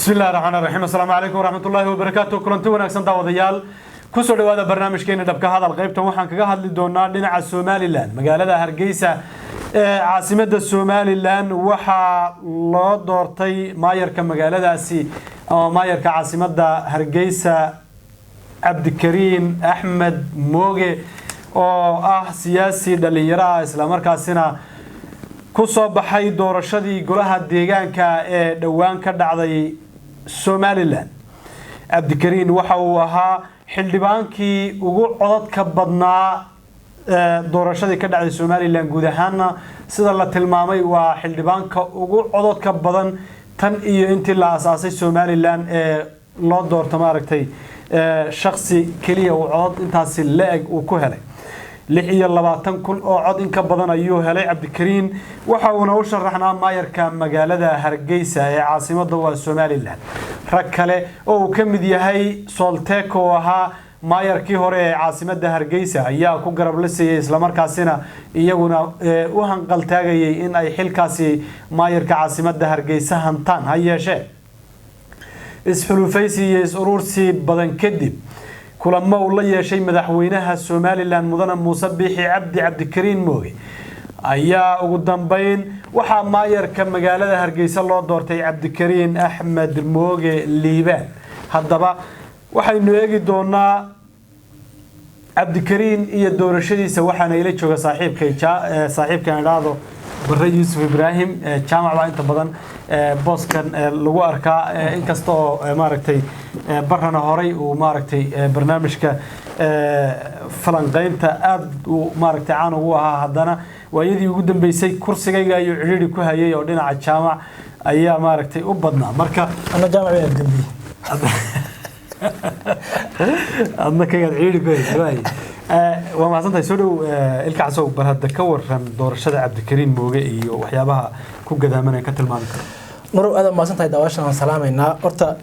Bismi illahi raxmaan raxiim. Asalaamu calaykum waraxmatullaahi wabarakaatu. Kulanti wanaagsan, daawadayaal, kusoo dhawaada barnaamijkeena Dhabka Hadal. Qaybtan waxaan kaga hadli doonaa dhinaca Somaliland. Magaalada Hargeysa ee caasimada Somaliland waxaa loo doortay maayarka magaaladaasi ama maayarka caasimada Hargeysa, Cabdikariin Axmed Mooge, oo ah siyaasi dhalinyaro ah, islamarkaasina ku soo baxay doorashadii golaha deegaanka ee dhowaan ka dhacday Somaliland. Cabdikariin waxa uu ahaa xildhibaankii ugu codadka badnaa doorashadii ka dhacday Somaliland. Guud ahaana, sida la tilmaamay, waa xildhibaanka ugu codadka badan tan iyo intii la asaasay Somaliland ee loo doorto, maaragtay, shaksi keliya uu codod intaasi la-eg uu ku helay. 26,000 oo cod in ka badan ayuu helay Cabdikariin. Waxa uuna u sharaxnaa maayarka magaalada Hargeysa ee caasimada waa Somaliland. Rag kale oo uu ka mid yahay Solteko, oo ahaa maayarkii hore ee caasimada Hargeysa, ayaa ku garab lisayay, islamarkaasina iyaguna u hanqaltaagayay in ay xilkaasi maayarka caasimada Hargeysa hantaan. Ha yeeshee, isxulufaysi iyo is-uruursi badan kadib, kulamo uu la yeeshay madaxweynaha Somaliland, Mudane Muuse Biixi Cabdi, Cabdikariin Mooge ayaa ugu dambeyn waxaa maayarka magaalada Hargeysa loo doortay Cabdikariin Axmed Mooge Liibaan. Haddaba waxaynu eegi doonaa Cabdikariin iyo doorashadiisa. Waxaana ila jooga saaxiibkay, saaxiibkan idhaahdo, Bare Yuusuf Ibraahim Jaamac. Baa inta badan booskan lagu arkaa, inkasta oo, maaragtay, barana horay uu, maaragtay, barnaamijka falanqeynta aada uu, maaragtay, caan ugu ahaa, haddana waayadii ugu dambeysay kursigayga ayuu cidhiidhi ku hayay oo dhinaca Jaamac ayaa, maaragtay, u badnaa marka. Ana Jaamac baa dambiye. Adna kagaad ciidhi ku haysa waay. Waa mahadsantahay, soo dhow. Ilka Casow, bal hadda ka waran doorashada Cabdikariin Mooge iyo waxyaabaha ku gadaamanaya ka tilmaami karo. Marow, aad mahadsan tahay. Daawashan waan salaamaynaa. Horta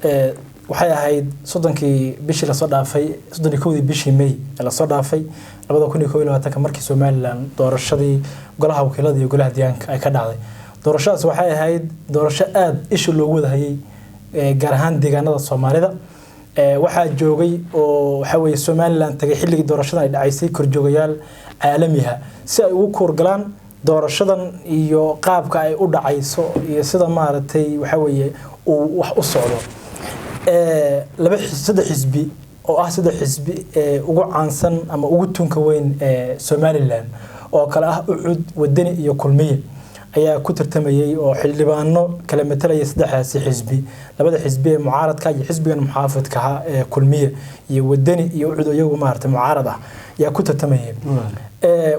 waxay ahayd 30-kii bishii lasoo dhaafay, 31-dii bishii May ee lasoo dhaafay 2021-ka, markii Somaliland doorashadii golaha wakiilada iyo golaha deegaanka ay ka dhacday. Doorashadaas waxay ahayd doorasho aada isha loogu wada hayay, gaar ahaan deegaanada Soomaalida. Waxaa joogay oo waxaa weeye Somaliland tagay xilligii doorashadan ay dhacaysay korjoogayaal caalamiha, si ay ugu kuurgalaan doorashadan iyo qaabka ay u dhacayso iyo sida, maaragtay, waxaa weeye uu wax u socdo. Laba saddex xisbi oo ah saddex xisbi ee ugu caansan ama ugu tunka weyn ee Somaliland, oo kale ah UCID, Wadani iyo Kulmiye, ayaa ku tartamayay, oo xildhibaano kala matalayay saddexdaasi xisbi, labada xisbi ee mucaaradka iyo xisbigan muxaafidka ah ee Kulmiye, iyo Wadani iyo UCID, iyagu, maaragtay, mucaarad ah, ayaa ku tartamayay.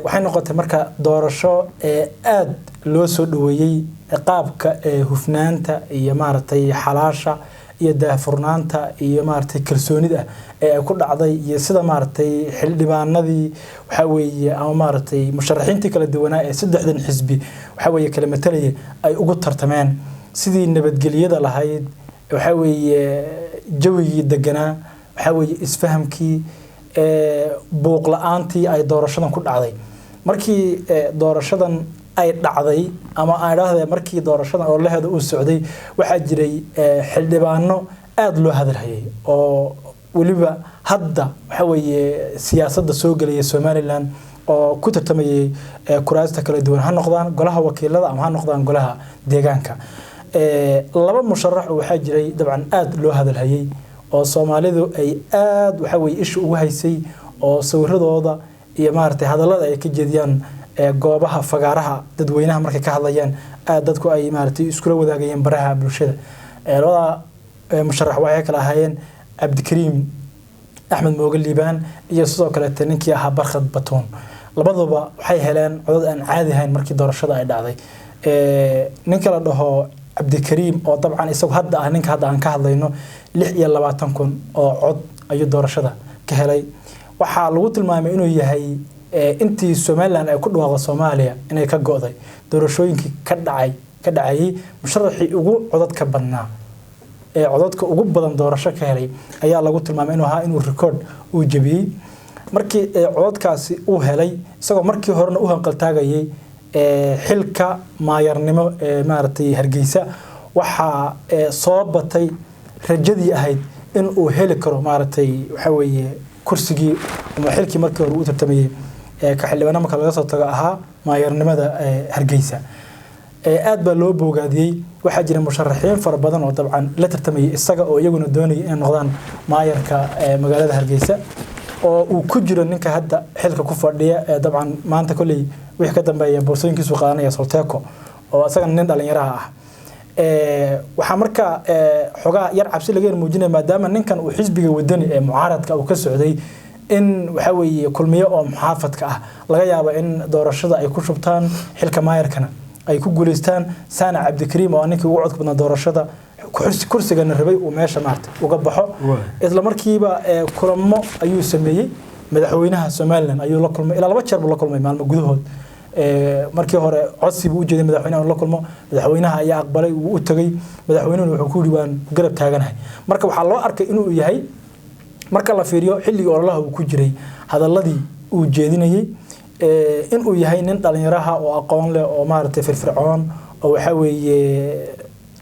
Waxay noqotay marka doorasho ee aada loo soo dhaweeyey qaabka ee hufnaanta iyo, maaragtay, xalaasha iyo daahfurnaanta iyo, maaragtay, kalsoonida ee ay ku dhacday, iyo sida, maaragtay, xildhibaanadii, waxaa weeye, ama, maaragtay, musharaxiintii kala duwanaa ee saddexdan xisbi, waxaa weeye, kala matalayay ay ugu tartameen sidii nabadgelyada lahayd, waxaa weeye jawigii deganaa, waxaa weeye isfahamkii, buuq la-aantii ay doorashadan ku dhacday. Markii doorashadan ay dhacday, ama aan idhaahde markii doorashadan ololaheeda uu socday, waxaa jiray xildhibaano aada loo hadalhayay oo weliba hadda, waxa weeye, siyaasadda soo gelaya Somaliland, oo ku tartamayay kuraasta kala duwan, ha noqdaan golaha wakiilada ama ha noqdaan golaha deegaanka. Laba musharax oo waxaa jiray dabcan aada loo hadalhayay oo Soomaalidu ay aada, waxa weye, isha ugu haysay, oo sawiradooda iyo, maaragtay, hadallada ay ka jeediyaan goobaha fagaaraha dadweynaha markay ka hadlayaan aada dadku ay, maaragtay, iskula wadaagayeen baraha bulshada. Labada musharax waxay kala ahaayeen Cabdikariim Axmed Mooge Liibaan iyo sidoo kaleete ninkii ahaa Barkhad Batuun. Labaduba waxay heleen codad aan caadi ahayn markii doorashada ay dhacday. Ninka la dhaho Cabdikariim, oo dabcan isagu hadda ah ninka hadda aan ka hadlayno, 26,000 oo cod ayuu doorashada ka helay. Waxaa lagu tilmaamay inuu yahay, intii Somaliland ay ku dhawaaqdo Soomaaliya inay ka go'day, doorashooyinkii ka dhacay ka dhacayay musharaxii ugu codadka badnaa ee codadka ugu badan doorasho ka helay ayaa lagu tilmaamay inuu ahaa, inuu record uu jebiyey markii codadkaasi uu helay, isagoo markii horena u hanqaltaagayay xilka maayarnimo ee, maaragtay, Hargeysa. Waxaa soo batay Rajadii ahayd in uu heli karo, maaragtay, waxa weeye kursigii ama xilkii markii hore uu tartamayey ee ka xildhibaano marka laga soo tago ahaa maayarnimada Hargeysa, aad baa loo boogaadiyey. Waxaa jira musharaxiin fara badan oo dabcan la tartamayay isaga oo iyaguna doonayay inay noqdaan maayarka magaalada Hargeysa, oo uu ku jiro ninka hadda xilka ku fadhiya ee dabcan maanta kolley wixii ka dambeeya boorsooyinkiisu qaadanaya, Solteco, oo isagana nin dhalinyaraha ah. Waxaa marka xogaa yar cabsi laga yar muujinaya, maadaama ninkan uu xisbiga Wadani ee mucaaradka uu ka socday, in waxa weeye Kulmiye oo muxaafadka ah laga yaabo in doorashada ay ku shubtaan, xilka maayarkana ay ku guuleystaan, saana Cabdikariim oo ninkii ugu codka badnaa doorashada kursigana rabay uu meesha maarta uga baxo. Isla markiiba kulamo ayuu sameeyey. Madaxweynaha Somaliland ayuu la kulmay, ilaa 2 jeer buu la kulmay maalmo gudahood. Markii hore codsi buu u jeeday madaxweynaha inuu la kulmo, madaxweynaha ayaa aqbalay, wuu u tegey, madaxweynuhuna wuxuu ku yidhi waan ku garab taaganahay. Marka waxaa loo arkay inuu yahay, marka la fiiriyo xilligii ololaha uu ku jiray hadaladii uu jeedinayey, inuu yahay nin dhalinyaraha oo aqoon leh oo maaragtay firfircoon oo waxa weeye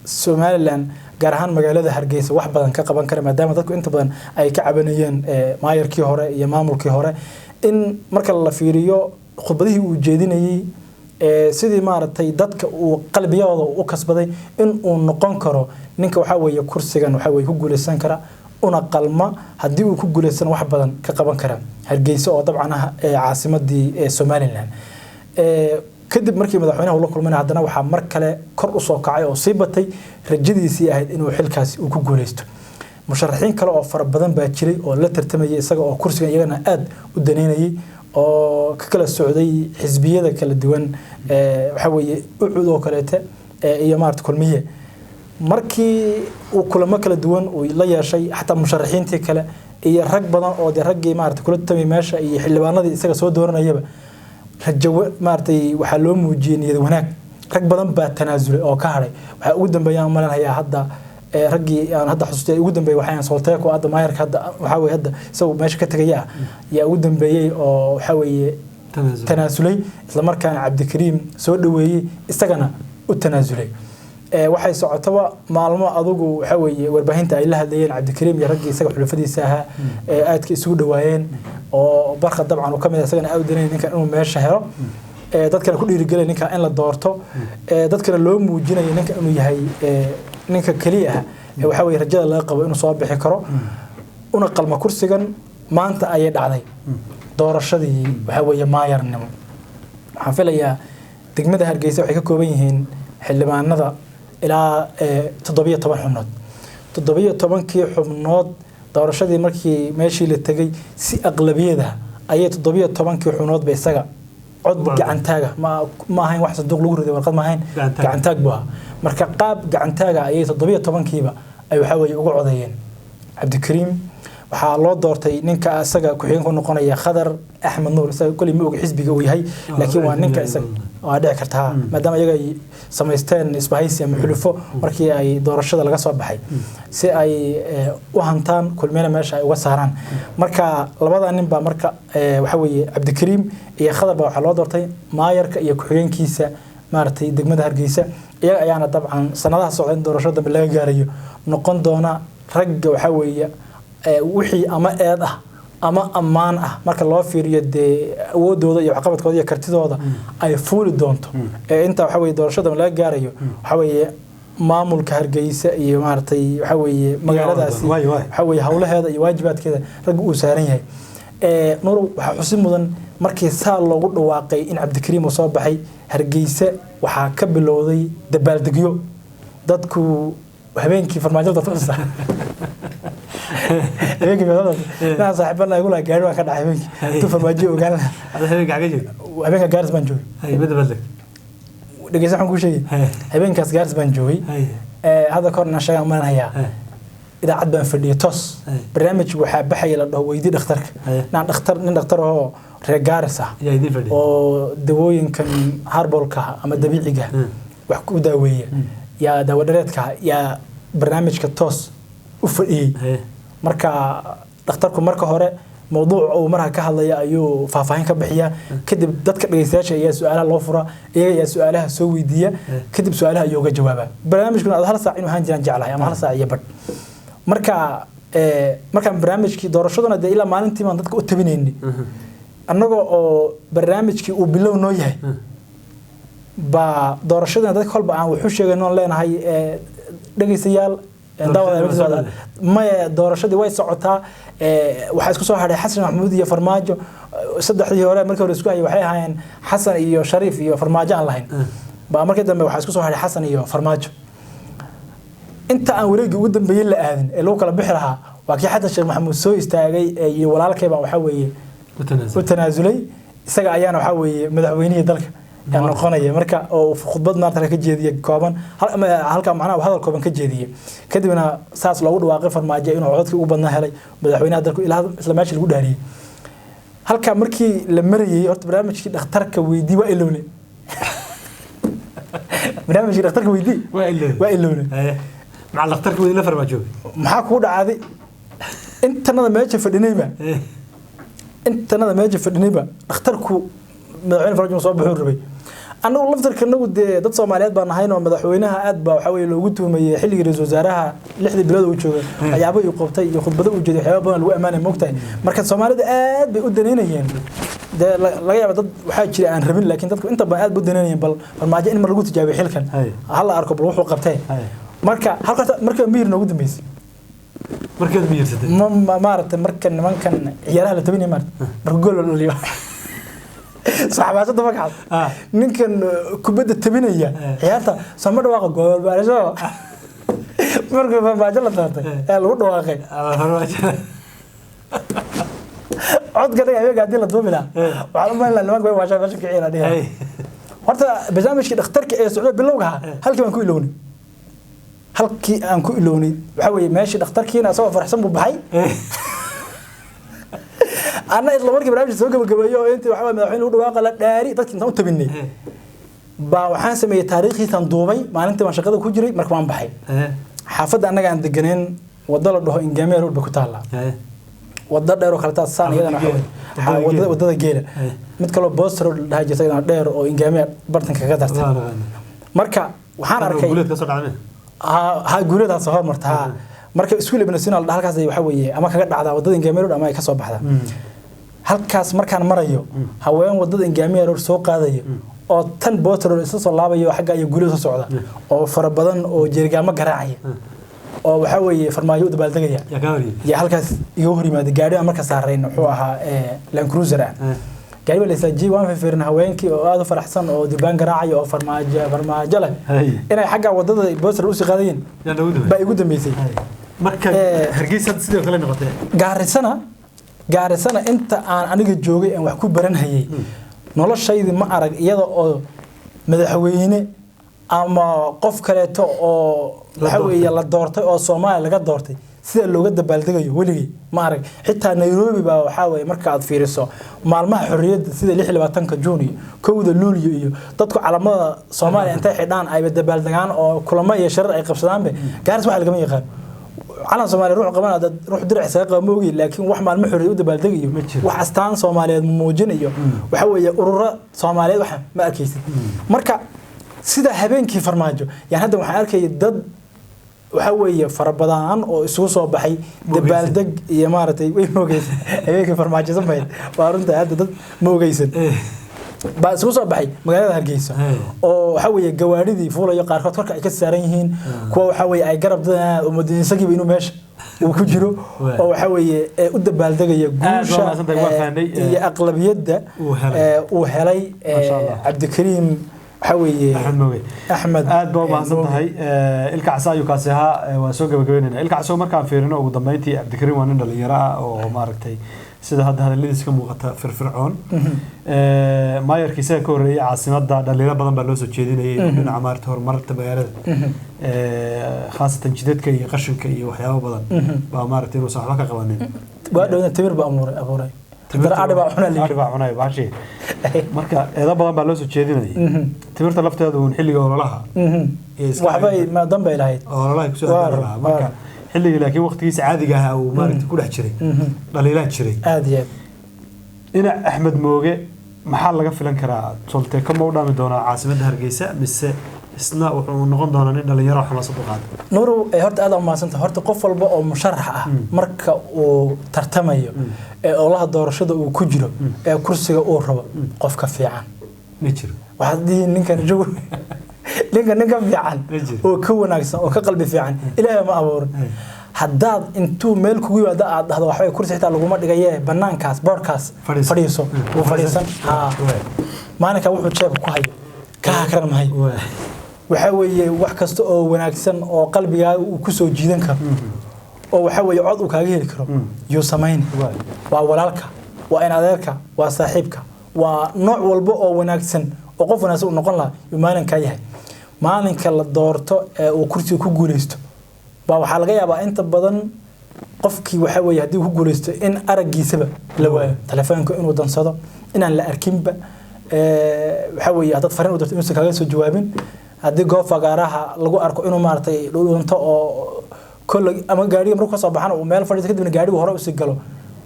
Somaliland, gaar ahaan magaalada Hargeysa, wax badan ka qaban kara, maadaama dadku inta badan ay ka cabanayeen maayarkii hore iyo maamulkii hore. In marka la fiiriyo khudbadihii uu jeedinayey, sidii maaragtay dadka uu qalbiyadooda u kasbaday, in uu noqon karo ninka waxaa weeye kursigan waxaa weeye ku guuleysan kara una qalma, haddii uu ku guuleysan wax badan ka qaban kara Hargeysa oo dabcan ah caasimadii Somaliland. Kadib markii madaxweynaha uu la kulmayna, haddana waxaa mar kale kor u soo kacay oo sii batay rajadiisii ahayd inuu xilkaasi uu ku guuleysto. Musharaxiin kale oo fara badan baa jiray oo la tartamayay isaga oo kursigan iyagana aad u daneynayay oo ka kala socday xisbiyada kala duwan, waxa weeye UCUD oo kaleete iyo maarata Kulmiye. Markii uu kulamo kala duwan uu la yeeshay xataa musharaxiintii kale iyo rag badan oo dee raggii maarata kula tartamay meesha iyo xildhibaanadii isaga soo dooranayaba, rajo maaragtay waxaa loo muujiyey niyad wanaag. Rag badan baa tanaasulay oo ka hadhay. Waxaa ugu dambeeya aan malanhayaa hadda raggii aan hadda xasuustay ugu dambeeyay waxay Solteco, hadda maayarka hadda waxaa weeye hadda isagu meesha ka tegaya ah yaa ugu dambeeyey oo waxaa weeye tanaasulay, isla markaana Cabdikariim soo dhaweeyey, isagana u tanaasulay. Waxay socotaba maalmo adugu waxa weeye warbaahinta ay la hadlayeen Cabdikariim iyo raggii isaga xulafadiisa ahaa ee aadka isugu dhawaayeen, oo Barka dabcan uu ka mid ah, isagana aad u danayay ninkan inuu meesha helo, dadkana ku dhiirigelay ninka in la doorto, dadkana loo muujinayo ninka inuu yahay ninka keliya ah ee waxa weeye rajada laga qabo inuu soo bixi karo una qalma kursigan. Maanta ayay dhacday doorashadii waxa weeye maayarnimo. Waxaan filayaa degmada Hargeysa waxay ka kooban yihiin xildhibaanada ilaa 17 xubnood. 17-kii xubnood doorashadii markii meeshii la tegey si aqlabiyada ayay 17-kii xubnoodba isaga cod gacantaaga, ma ahayn wax sanduuq lagu riday, warqad ma ahayn, gacantaag buu ahaa. Marka qaab gacantaaga ayay 17-kiiba ay waxaa weeye uga codeeyeen Cabdikariim. Waxaa loo doortay ninka isaga ku-xigeen ku noqonaya, Khadar Axmed Nuur. Isaga koley ma oga xisbiga uu yahay, laakiin waa ninka isaga waa dhici karta ha, maadaama iyaga ay samaysteen isbahaysi ama xulufo markii ay doorashada laga soo baxay si ay u hantaan Kulmeyna meesha ay uga saaraan. Marka labada nin baa marka waxa weeye Cabdikariim iyo Khadar baa waxaa loo doortay maayarka iyo ku-xigeenkiisa maaragtay degmada Hargeysa. Iyaga ayaana dabcan sanadaha socda in doorasho dambe laga gaarayo noqon doona ragga waxaa weeye wixii ama eed ah ama ammaan ah marka loo fiiriyo dee awoodooda iyo waxqabadkooda iyo kartidooda ay fuuli doonto ee inta waxa weeye doorashada laga gaarayo waxa weeye maamulka Hargeysa iyo maaragtay waxa weeye magaaladaasi waxa weeye howlaheeda iyo waajibaadkeeda ragga uu saaran yahay. Nuur, waxaa xusid mudan markii saa loogu dhawaaqay in Cabdikariim uu soo baxay, Hargeysa waxaa ka bilowday dabaaldegyo. Dadku habeenkii farmaajo dadka habeenkii naa saaxiibana igu lahaa gaari waan ka dhacay habeenkii intuu farmaajo ogaan lahaa. Habeenka Gaaris baan joogay. Dhegeysa, waxaan kuu sheegay habeenkaas Gaaris baan joogay. Hadda kahor inaan sheegaan maan hayaa, idaacad baan fadhiyay toos, barnaamij waxaa baxaya la dhaho weydii dhakhtarka. Naan dhakhtar, nin dhakhtar ahoo reer Gaaris ah oo dawooyinkan harbolka ama dabiiciga wax ku daaweeya yaa daawadhareedka yaa barnaamijka toos u fadhiyey. Marka dhakhtarku marka hore mowduuc uu marka ka hadlaya ayuu faahfaahin ka bixiyaa, kadib dadka dhegeystayaasha ayaa su-aalaha loo furaa, iyaga ayaa su-aalaha soo weydiiya, kadib su-aalaha ayuu uga jawaabaa. Barnaamijkuna hal saac inuu ahaan jiraan jeclahay ama hal saac iyo badh. Marka markaan barnaamijkii doorashaduna dee ilaa maalintii baan dadka u tabinaynay, annagoo oo barnaamijkii uu bilow noo yahay baa doorashadana dadka kolba aan waxu sheegay noon leenahay, dhegeystayaal, daawada maya, doorashadii way socotaa. Waxaa isku soo hadhay Xasan Maxamuud iyo Farmaajo. Saddexdii hore markii hore isku hayay waxay ahaayeen Xasan iyo Shariif iyo Farmaajo aan lahayn baa markii dambe waxaa isku soo hadhay Xasan iyo Farmaajo. Inta aan wareeggii ugu dambeeyey la aadin ee lagu kala bixi lahaa waa kii Xasan Sheekh Maxamuud soo istaagay ee iyo walaalkay baan waxaa weeye u tanaasulay, isaga ayaana waxaa weeye madaxweynihii dalka ee noqonaya. Marka oo khudbad maarta ka jeediyey kooban, halka macnaha hadal kooban ka jeediyey, kadibna saas loogu dhawaaqay Farmaajo inuu codadkii ugu badnaa helay madaxweynaha dalku, ilaa isla meesha lagu dhaariyey. Halka markii la marayey horta barnaamijkii dhakhtarka weydii waa ilowne, barnaamijkii dhakhtarka weydii waa ilowne, waa ilowne. Maca dhakhtarka weydii la Farmaajo. Maxaa kugu dhacday? Intanada meesha fadhinayba, intanada meesha fadhinayba dhakhtarku madaxweyne Farmaajo soo baxuu rabay. Annagu laftarkanagu dee dad Soomaaliyeed baan nahayn oo madaxweynaha aad baa waxaa weye loogu tuhumayey xilligii ra-iisul wasaaraha 6dii bilood uu joogay waxyaabo uu qabtay iyo khudbado uu jeeday, waxyaabo badan lagu ammaanay, moogtahay. Marka Soomaalida aad bay u danaynayeen dee, laga yaaba dad waxaa jira aan rabin, laakiin dadku inta badan aad bay u danaynayeen bal Farmaajo in mar lagu tijaabiyo xilkan, hala arko bal wuxuu qabtay. Marka halkaas marka miyir noogu dambeysay. Markaad miyirsatay? Ma maaragtay, marka nimankan ciyaaraha la tabinaya, maaragtay, marka gool la dhaliyo saxabaasada magacaas ninkan kubadda tabinaya ciyaarta sooma dhawaaqa gool baarasho, markii Farmaajo la doortay ee lagu dhawaaqay codka dhaga habeenka haddii la duubi lahaa waxaan u malayn lahaa nimanka way waashaan meesha kiciina dhihi. Horta barnaamijkii dhakhtarka ee socda bilowga ahaa halkii baan ku ilownay, halkii aan ku ilownay waxaa weeye meeshii dhakhtarkiina isagoo faraxsan buu baxay. Anna isla markii barnaamijka soo gabagabeeyo oo intii waxaa madaxweyne lagu dhawaaqa la dhaari dadkii intaan u tabinay baa waxaan sameeyey taariikhdiisan duubay. Maalintii baan shaqada ku jiray, marka waan baxay xaafadda annaga aan deganeen, waddo la dhaho Ingameer Road bay ku taallaa, waddo dheer oo kale taas saan iyadana waxaa weeye waddada geela, mid kaloo Post Road la dhaha jirta iyadana dheer oo Ingameer bartanka kaga dartay. Marka waxaan arkay ha guuleedaas hormarta ha marka iskuul Ibn Sina la dhaha halkaas waxa weeye ama kaga dhacdaa waddada Ingameer Road ama ay ka soo baxdaa. Halkaas markaan marayo haween waddada Ingameer Road soo qaadayo oo tan Post Road isa soo laabayo xagga iyo guuleed soo socda oo fara badan oo jeergaamo garaacaya oo waxa weeye Farmaajo u dabaaldegaya yaa halkaas iga hor yimaada. Gaari aan marka saarayn wuxuu ahaa Land Cruiser ah, gaari baa la istaajiyey. Waan fiirin haweenkii oo aad u faraxsan oo durbaan garaacaya oo Farmaajo Farmaajo leh inay xagga waddada Post Road usii qaadayeen baa igu dambeysay. Marka Hargeysa sidoo kale noqotay. Gaarisana inta aan aniga joogay aan wax ku baranhayay noloshaydii ma arag iyada oo madaxweyne ama qof kaleeto oo waxa weeye la doortay oo Soomaaliya laga doortay sida looga dabaaldegayo weligay ma arag. Xitaa Nairobi baa waxaa weeye marka aad fiiriso maalmaha xorriyadda sida 26-ka Juun iyo 1-da Luulyo iyo dadku calamada Soomaaliya intay xidhaan ayba dabaaldegaan oo kulamo iyo shirar ay qabsadaanbe. Gaaris waxa lagama yaqaan calan Soomaaliya ruux qabana, dad ruux dirac isaga qaba ma ogi, laakiin wax maalmo xorriyad u dabaaldegayo, wax astaan Soomaaliyeed muujinayo, waxa weeye ururo Soomaaliyeed waxa ma arkaysid. Marka sida habeenkii Farmaajo yani hadda waxaan arkayay dad waxa weeye fara badan oo isugu soo baxay dabaaldeg iyo maaragtay way moogeysan habeenkii Farmaajo samayd waa runta hadda dad moogeysan baa isugu soo baxay magaalada Hargeysa oo waxa weeye gawaadhidii fuulayo, qaarkood korka ay ka saaran yihiin, kuwa waxa weeye ay garab dadaan oo moodin isagiiba inuu meesha uu ku jiro oo waxa weeye u dabaaldegaya guusha iyo aqlabiyadda uu helay Cabdikariim waxa weeye Axmed Mooge. Axmed aad baa u mahadsan tahay. Ilka Casa ayuu kaasi ahaa, waa soo gabagabeynayna. Ilka Caso, markaan fiirino ugu dambeyntii Cabdikariim waa nin dhalinyaro ah oo maaragtay sida hadda hadalladiisa ka muuqata firfircoon. Maayarkii isaga ka horreeyay caasimadda dhalinyaro badan baa loo soo jeedinayay dhinaca maaragtay horumarinta magaalada, khaasatan jidadka iyo qashinka iyo waxyaabo badan baa maaragtay inuusan waxba ka qabanin. Waa dhowna timir baa abuuray, adhi baa cunay, adhi baa cunay bahashi. Marka eedo badan baa loo soo jeedinayay timirta lafteedu uun xilliga ololaha waxbay ma danbay lahayd ololaha kusoo aadi lahaa marka xilligii, laakiin waqtigiisa caadiga ahaa uu maaragtay ku dhex jiray dhaliilaa jiray. Aad iyo aad. Dhinac Axmed Mooge maxaa laga filan karaa? Solteeko ma u dhaami doonaa caasimadda Hargeysa mise Isna wuxuu noqon doonaa nin dhalinyaro xamaasad u qaada. Nuurow, horta aad umahadsantahay. Horta qof walba oo musharax ah marka uu tartamayo ee olaha doorashada uu ku jiro ee kursiga uu rabo, qofka fiican ma jiro. Waxaad dhihi ninkan jogo, ninka ninka fiican Ma jiro. oo ka wanaagsan oo ka qalbi fiican Ilaahay ma abuurin. Haddaad intuu meel kugu yimaado aad dhahdo waxbay kursi xitaa laguma dhigaye, banaankaas boodhkaas fadhiiso. Fadhiiso, wuu fadhiisan. Haa, maalinka wuxuu jeebka ku hayo ka hakran mahayo. Waxa weeye wax kasta oo wanaagsan oo qalbigaaga uu ku soo jiidan karo oo waxa weeye cod uu kaaga heli karo yuu samayn. Waa walaalka, waa in adeerka, waa saaxiibka, waa nooc walba oo wanaagsan oo qof wanaagsan uu noqon lahaa yuu maalinkaa yahay. Maalinka la doorto ee uu kursiga ku guuleysto baa waxaa laga yaabaa inta badan qofkii waxa weeye haddii uu ku guuleysto in araggiisaba la waayo, telefoonka inuu dansado, inaan la arkinba. Waxa weeye haddaad fariin u dirto inuusan kaaga soo jawaabin, haddii goob fagaaraha lagu arko inuu maaragtay dhunto oo kolle ama gaariga markuu kasoo baxana uu meel fadhiisto, kadibna gaarigu hore usii galo,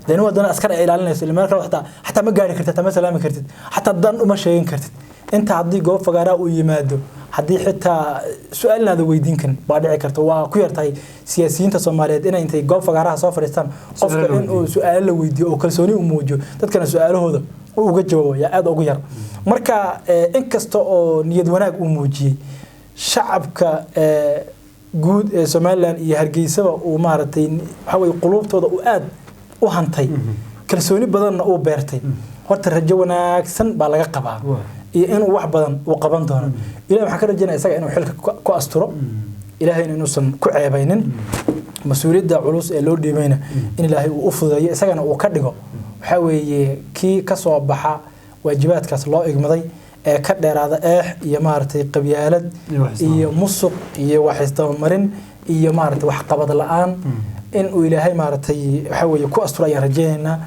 dee nin wadana askar ay ilaalinayso ila meel kale xataa ma gaari kartid, xataa ma salaami kartid, xataa dan uma sheegin kartid. Inta haddii goob fagaaraha uu yimaado, haddii xitaa su-aal inaada weydiin karin baa dhici karta. Waa ku yartahay siyaasiyiinta Soomaaliyeed inay intay goob fagaaraha soo fadhiistaan qofka Su'aalo la in uu su-aalo la weydiiyo oo kalsooni u muujiyo, dadkana su-aalahooda uu uga jawaabo yaa aad ugu yar. Marka inkasta oo niyad wanaag uu muujiyey, shacabka guud ee Somaliland iyo Hargeysaba uu maaragtay waxa weye quluubtooda uu aad u hantay, kalsooni badanna uu beertay, horta rajo wanaagsan baa laga qabaa iyo inuu wax badan uu qaban doono. Ilahay waxaan ka rajaynaya isaga inuu xilka ku asturo, Ilaahayna inuusan ku ceebaynin mas-uuliyadda culus ee loo dhiibayna, in Ilaahay uu u fududeeyo, isagana uu ka dhigo waxaa weeye kii ka soo baxa waajibaadkaas loo igmaday ee ka dheeraada eex iyo maaragtay qabyaalad iyo wax isdabamarin. Iyo musuq iyo wax isdabamarin iyo maaragtay waxqabad la-aan, in uu Ilaahay maaragtay waxa weeye ku asturo ayaan rajaynaynaa.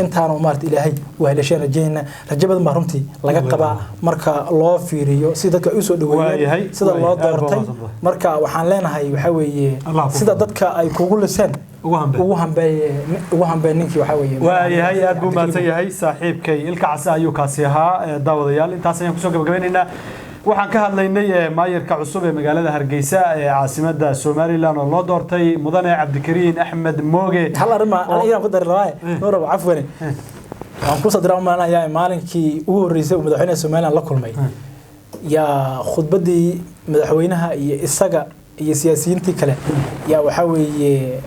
Intaanu maaragtay Ilaahay uu haleeshay rajaynaynaa. Rajo badan baa runtii laga qabaa marka loo fiiriyo si dadka ay usoo dhaweeyeen, sida loo Waayahay, aad baa doortay. mahadsantahay. Marka waxaan leenahay waxa weeye Allah ku sida fududeeyo. dadka ay kugu liseen ugu hambee. Ugu hambee ninkii waxa weeye. Waayahay, aad buu mahadsan yahay saaxiibkay Ilka Case ayuu kaasi ahaa. Daawadayaal, intaas ayaan kusoo gabagabeynaynaa. Waxaan ka hadlaynay maayirka cusub ee magaalada Hargeysa ee caasimadda Somaliland oo loo doortay mudane Cabdikariin Axmed Mooge. Hal arrin baa aniga ku dari rabaa, Nuur, cafwan, waan ku soo diraa umaalinayaa. Maalinkii ugu horreysay uu madaxweynaha Somaliland la kulmay yaa khudbaddii madaxweynaha iyo isaga iyo siyaasiyiintii kale yaa waxaa weeye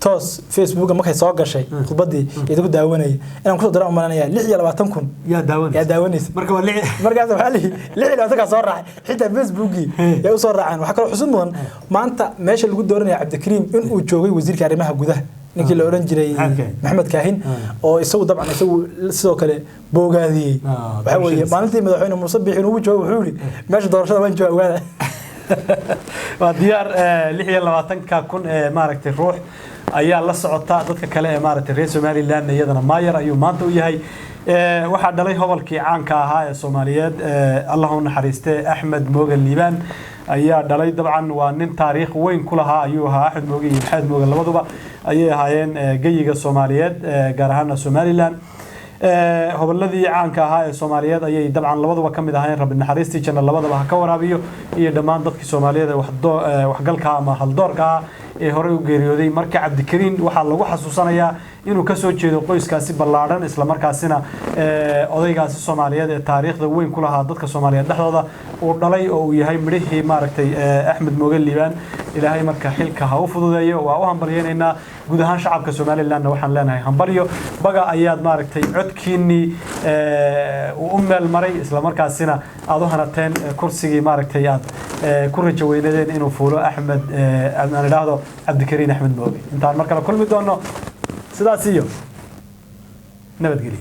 toos Facebooka markay soo gashay khudbaddii idinku daawanayay, inaan kusoo diraa umaalinaya, 26,000 yaa daawanaysa. Yaa daawanaysa. Marka waa lix Markaas waxaa lihi 26-kaa soo raacay, xitaa Facebookii yaa usoo raaceen. Waxaa kaloo xusid mudan maanta meesha lagu dooranaya Cabdikariim in uu joogay wasiirka arrimaha gudaha, ninkii la oran jiray Maxamed Kaahin. Maxamed Kaahin, oo isagu dabcan isagu sidoo kale boogaadiyey. Waxaa weeye doorashadiisa. Maalintii madaxweyne Muuse Biixi ugu joogay wuxuu yihi meesha doorashada waan jooga, ogaada. Waa diyaar. 26,000 ee maaragtay ruux ayaa la socota. Dadka kale ee maaragtay reer Somaliland iyadana maayar ayuu maanta u yahay. Waxaa dhalay hobolkii caanka ahaa ee Soomaaliyeed, Allah u naxariiste, Axmed Mooge Liibaan ayaa dhalay. Dabcan waa nin taariikh weyn ku lahaa ayuu ahaa. Axmed Mooge iyo Maxamed Mooge labaduba ayay ahaayeen geyiga Soomaaliyeed, gaar ahaana Somaliland. Hobolladii caanka ahaa ee Soomaaliyeed ayay dabcan labaduba ka mid ahaayeen. Rabbi naxariistii janna labadaba ha ka waraabiyo iyo dhammaan dadkii Soomaaliyeed ee waxgalka ama haldoorka ah ee horey u geeriyooday. Marka Cabdikariin waxaa lagu xasuusanayaa inuu ka soo jeedo qoyskaasi ballaadhan, islamarkaasina odaygaasi Soomaaliyeed ee taariikhda weyn ku lahaa dadka Soomaaliyeed dhexdooda uu dhalay oo uu yahay midhihii maaragtay Axmed Mooge Liibaan. Ilaahay marka xilka ha u fududeeyo, waa u hambalyaynaynaa. Guud ahaan shacabka Somalilandna waxaan leenahay hambalyo, baga ayaad maaragtay codkiinnii uu u meel maray, islamarkaasina aad u hanateen kursigii maaragtay aad ku rajo weynadeen inuu fuulo Axmed, aan idhaahdo Cabdikariin Axmed Mooge. Intaan mar kale kulmi doono, sidaas iyo nabadgelyo.